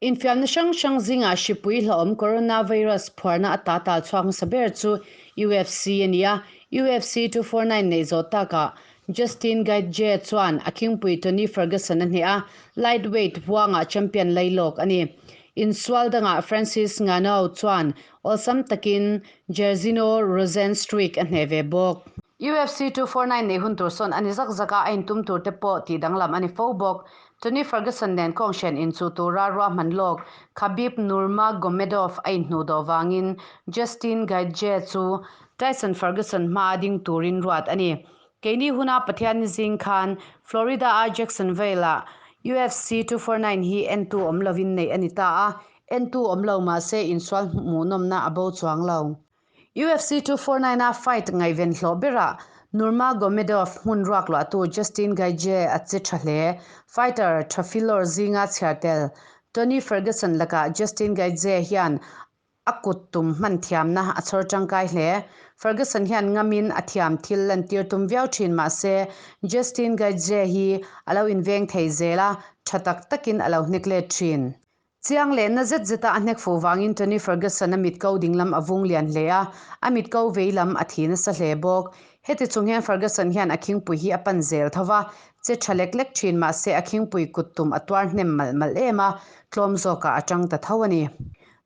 Infiamna hrang hrang zingah hripui hlauhawm coronavirus phuarna ata tal chhuak hmasa ber chu UFC a ni a. UFC 249 neih zawh takah Justin Gaethje chuan a khingpui Tony Ferguson a hneh a, lightweight huangah champion lailawk a ni. Insual dangah Francis Ngannou chuan awlsam takin Jairzinho Rozenstruik a hneh ve bawk. UFC 249 neih hun tur sawn a ni zak zak a, a intum tur te pawh tih danglam a ni fo bawk. Tony Ferguson nen kawnghren inchuh tura ruahman lawk Khabib Nurmagomedov a inhnuh dawh vangin Justin Gaethje chu Tyson Ferguson hmaa ding turin ruat a ni. Keini huna Pathianni zing khan Florida-a Jacksonville-ah UFC 249 hi entu awm lovin neih a ni ta a, entu awm lo mah se insual hmuhnawmna a bo chuang lo. UFC 249 a fight ngaihven hlawh berah Nurmagomedov hmun ruak luahtu Justin Gaethje a che tha hle. Fighter tha filawr zinga chhiar tel Tony Ferguson lakah Justin Gaethje hian a kut tum hman thiamna a chhawr tangkai hle. Ferguson hian ngamin a thiam thil lantir tum viau thin mah se Justin Gaethje hi a lo inveng thei zel a, tha tak takin a lo hnek let thin. Chiang leh na zet zeta a hnek fuh vangin Tony Ferguson a mitko dinglam a vung lian hle a, a mitko vei lam a thi nasa hle bawk. Heti chung hian Ferguson hian a khingpui hi a pan zel tho va, che tha lek lek thin mah se a khingpui kut tum a tuar hnem malh malh em a, tlawm zawkah a tang ta tho a ni.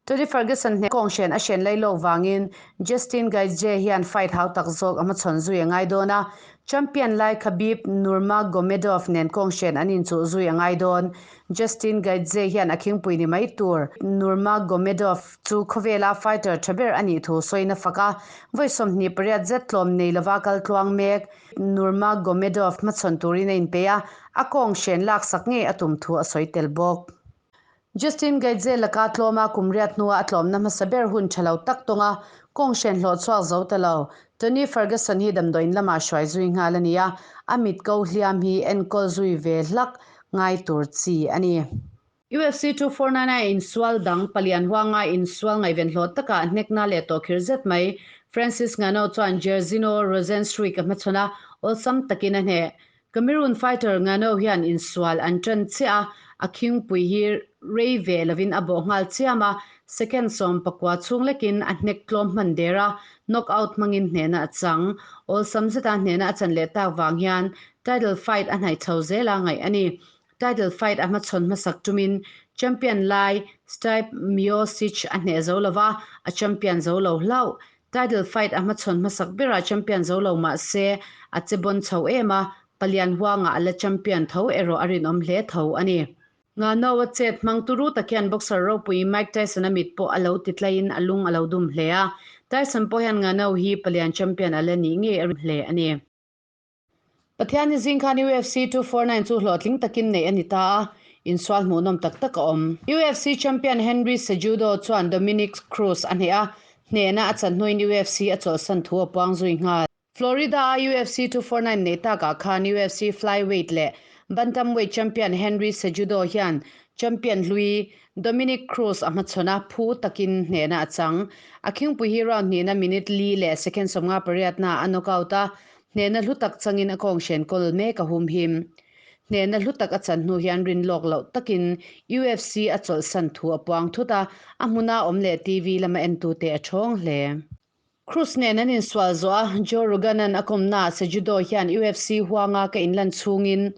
Tony Ferguson hneh kawnghren a hren lailawk vangin Justin Gaethje hian fight hau tak zawk a hmachhawn zui a ngai dawn a, champion lai Khabib Nurmagomedov nen kawnghren an inchuh zui a ngai dawn. Justin Gaethje hian a khingpui ni mai tur Nurmagomedov chu khawvela fighter tha ber a nih thu sawiin a fak a, vawi 28 zet tlawm nei lova kal tluang mek Nurmagomedov hmachhawn turin a inpeih a, a kawng hren laksak ngei a tum thu a sawi tel bawk. Justin Gaethje laka tlawma kum riat hnua a tlawmna hmasa ber hun tha lo tak tawnga kawng hren hlawh chhuak zo ta lo Tony Ferguson hi damdawiin lamah hruai zui nghal a ni a, a mit ko hliam hi enkawl zui ve hlak ngai tur chi a ni. UFC 249 a insual dang palian huanga insual ngaihven hlawh takah hnekna leh tawhkhir zet mai Francis Ngannou chuan Jairzinho Rozenstruik a hmachhawn a, awlsam takin a hneh. Cameroon fighter Ngannou hian insual an ṭan chiah a, a khingpui hi rei ve lovin a bawh nghal chiam a, second 19 chhung lekin a hnek tlawm hman der a, knockout hmangin hnehna a chang. Awlsam zeta hnehna a chan leh tak vang hian title fight a hnaih chho zel a ngaih a ni. Title fight a hmachhawn hmasak tumin champion lai Stipe Miocic a hneh zo lova, a champion zo lo hlauh. Title fight a hmachhawn hmasak berah champion zo lo mah se a che bawn chho em a, palian huangah a la champion tho erawh a rinawm hle tho a ni. Ngannou a chet hmang turu tak hian boxer ropui Mike Tyson a mit pawh a lo ti tlaiin a lung a lo dum hle a, Tyson pawh hian Ngannou hi palian champion a la nih ngei a rin hle a ni. Pathianni zing khan UFC 249 chu hlawhtling takin neih a ni ta a, insual hmuhnawm tak tak a awm. UFC champion Henry Cejudo chuan Dominick Cruz a hneh a, hnehna a chan hnuin UFC a chawlhsan thu a puang zui nghal. Florida-a UFC 249 neih takah khan UFC flyweight leh bantamweight champion Henry Cejudo hian champion hlui Dominick Cruz a hmachhawn a, phu takin hnehna a chang. A khingpui hi round hnihna minute li leh second 58 naah a knockout a, Hnehna hlu tak changin a kawnghren kawl mek a hum him. Hnehna hlu tak a chan hnu hian rin lawk loh takin UFC a chawlhsan thu a puang thut a, a hmuna awm leh TV lama entute a ṭhawng hle. Cruz nen an insual zawh a, Joe Rogan-a'n a kawmnaah Cejudo hian UFC huanga ka inlan chhungin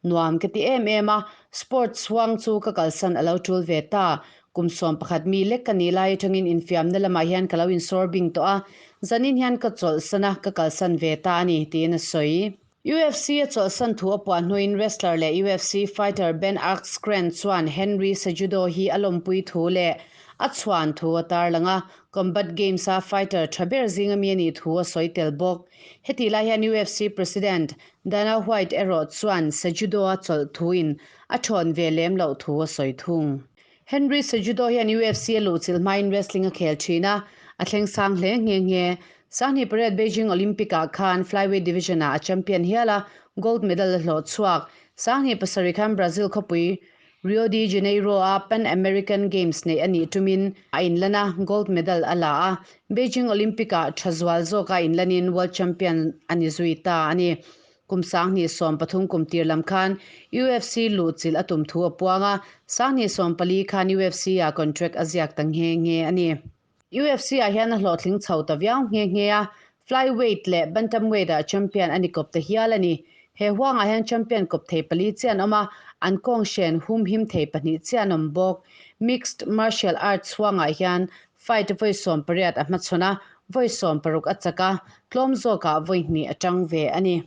nuam ka ti em em a, sports huang chu ka kalsan a lo ṭul ve ta. Kum 11 mi lek ka nih lai atangin infiamna lamah hian ka lo insawr bing tawh a, zanin hian ka chawlhsan a, ka kalsan ve ta a ni, tiin a sawi. UFC a chawlhsan thu a puah hnuin wrestler leh UFC fighter Ben Askren chuan Henry Cejudo hi a lawmpui thu leh a chhuan thu a tarlang a, Combat Games-a fighter tha ber zinga mi a nih thu a sawi tel bawk. Hetih lai hian UFC president Dana White erawh chuan Cejudo-a chawlh thuin a thawn ve lem loh thu a sawi thung. Henry Cejudo hian UFC a luhchilh hmain wrestling a khel thin a, a thleng sang hle nghe nghe. 28 Beijing Olympic-ah khan flyweight division-ah a champion hial a, gold medal a hlawh chhuak. 27 khan Brazil khawpui Rio de Janeiro-a Pan American Games neih a nih tumin a inlan a, gold medal a la a. Beijing Olympic-ah tha zual zawka inlanin world champion a ni zui ta a ni. Kum 2013 kum tir lam khan UFC luhchilh a tum thu a puang a, 2014 khan UFC ah contract a ziak ta nghe nghe a ni. UFC ah hian a hlawhtling chho ta viau nghe nghe a, flyweight leh bantamweight ah champion a ni kawp ta hial a ni. He huangah hian champion kawp thei pali chiah an awm a, an kawng hren humhim thei pahnih chiah an awm bawk. Mixed martial arts huangah hian fight vawi 18 a hmachhawn a, vawi 16 a chak a, tlawm zawkah vawi hnih a tang ve a ni.